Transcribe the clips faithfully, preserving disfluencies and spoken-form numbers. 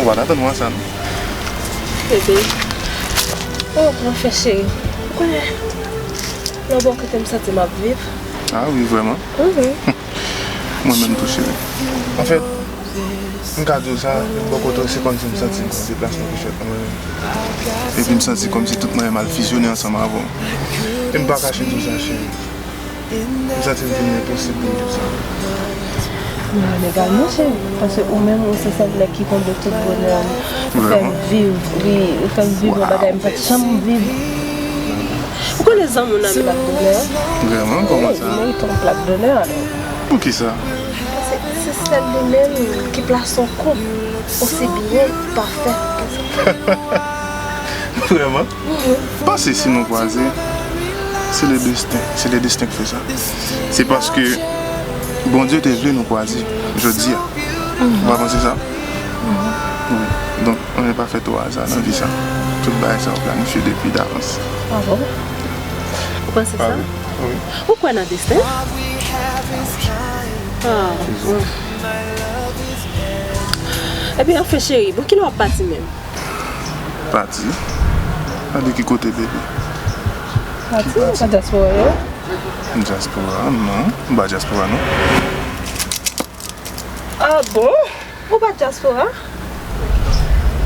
Ou pa t atann mwen sa, non? Bebe. Oh, anfen, cheri. Ou konnen, lè w bò kote m santi m ap viv. Ah wi, vrèman? Mhm. Mwen menm tou, cheri. Anfèt, m ka di w sa, menm bò kote w, se kòmsi m santi m nan deplasman ki fèt nan mwen menm. Epi m santi kòmsi tout mwen mal fizyonnen ansanm avè w. E m pa kache di w sa, cheri. M santi l vin enposib pou m viv san ou. Mwen egalman, cheri, paske ou menm, ou se sèl nèg ki konble tout bonè m. Ou fè m viv, wi, ou fè m viv yon bagay m pa t janm viv. Ou konnen zanmi w nan plak donè? Vrèman? Kòman sa? Wi, mwen tou plak donè, alò. Poukisa? Paske se sèl li menm ki plase yon koup osi byen pafè. Vrèman? Panse si nou kwaze, se le desten, se le desten k fè sa. Se paske Bondye te vle nou kwaze jodi a. Ou pa panse sa? Wi. Donk, anyen pa fèt o aza nan vi sa. Tout bagay sa yo planifye depi davans. Ah bon? Ou panse sa? Wi. Ou kwè nan desten? Ah, bon. Epi, anfen, cheri, bon, kilè w ap pati menm? Pati? Pati ki kote, bebe? Pati? Ou pa dyaspora, non? Dyaspora? Non. M pa dyaspora, non. Ah bon? Ou pa dyaspora?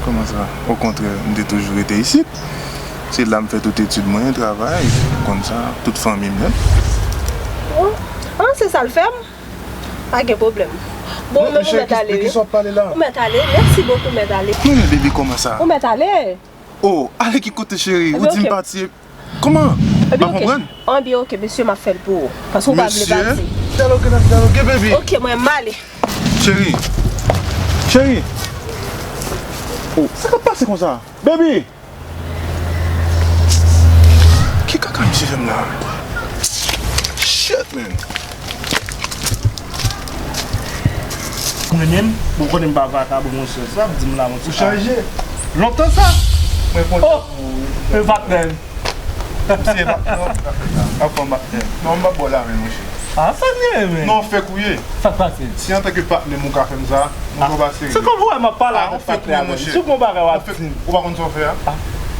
Kòman sa? Okontrè, m te toujou rete isit. Se la m fè tout etid mwen, travay, konn sa, tout fanmi m nèt. Oh. Ah, se sa l fè m? Pa gen pwoblèm. Bon, men ou mèt ale, wi. Ou mèt ale. Mèsi bokou, mèt ale. Men, bebe, kòman sa? Ou mèt ale. Oh, ale ki kote, cheri? Ou di m pati. Kòman? M pa konprann. Ebyen, oke, oke, mesye, m ap fè l pou ou. Paske ou pa vle pati. Mesye? Dyaloge, n ap dyaloge, baby. Oke, mwen, m ale. Cheri. Cheri. Oh, sa k ap pase konsa? Baby! Ki kaka misye fè m la? Shit, man. Mwen menm, bon, konnen m pa vakabon, monchè. Sa ap di m la, monchè. Ou chanje. Lontan sa. Mwen kontan pou ou. Oh! E patnè m. Ou se patnè m. Ap fè m patnè m. Non, m p ap ba w lamen, monchè. Ah, sa m ye, men. Non, fèk ou ye. Sa k pase? Si antanke patnè m ou ka fè m sa, mwen pran pa serye. Se kòm ou wè m ap pale avèk patnè a, men. Sou bon bagay w ap di m. Ou pa konn sa w fè a?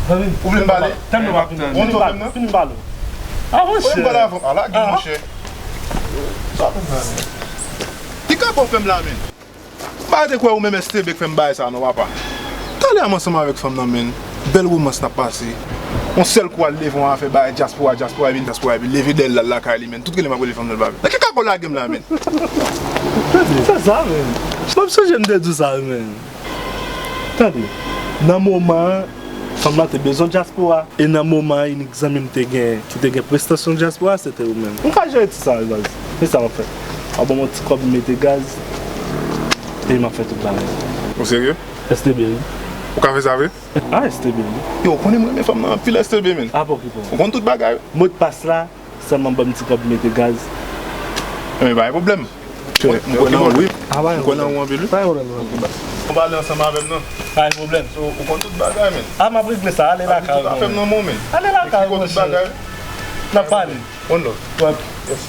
Ou vle m pale? Tann nou pa fini. Ou konn sa w fè m nan? Fini pale. Ah, monchè. Ou vle m pale avè w? Ala gen, monchè. Sa fè m la, men. Ki kaka w fè m la, men? M pa te kwè ou menm S T B k fè m bagay sa non, papa. Talè a m ansanm avèk fanm nan, men. Bèl womans n ap pase. Yon sèl kou al leve yon afè bagay dyaspora, dyaspora, epi dyaspora, epi leve dèyè l al lakay li, men. Tout kilè m ap rele fanm nan, l pa vin. Nan ki kaka w lage m la, men? Tande, se sa, men. M ap sonje m te di w sa, men. Tande, nan moman an, fanm nan te bezwen dyaspora. E nan moman an, inik zanmi m te gen, ki te gen prestansyon dyaspora, se te ou menm. M ka jere ti sa, baz. Se sa m ap fè. W ap ban m yon ti kòb, m mete gaz, epi m ap fè tout bagay. Ou serye? S T B, wi. Ou ka fè sa vre? Ah, S T B, wi. Yo, ou konnen m renmen fanm nan anpil, S T B, men. Ah, bon, ki bon. Ou konn tout bagay, wi. Modpas la, sèlman ban m ti kòb, m mete gaz. Enben, pa gen pwoblèm. M kwè nan ou, wi. M kwè nan ou anpil, wi. Pa gen pwoblèm, non. Ou pale ansanm avè m, non. Pa gen pwoblèm. So, ou konn tout bagay, men. Ah, m ap regle sa. Ale lakay ou, afè m nan men w, men. Ale lakay ou, monchè. N ap pale. One love. Yes.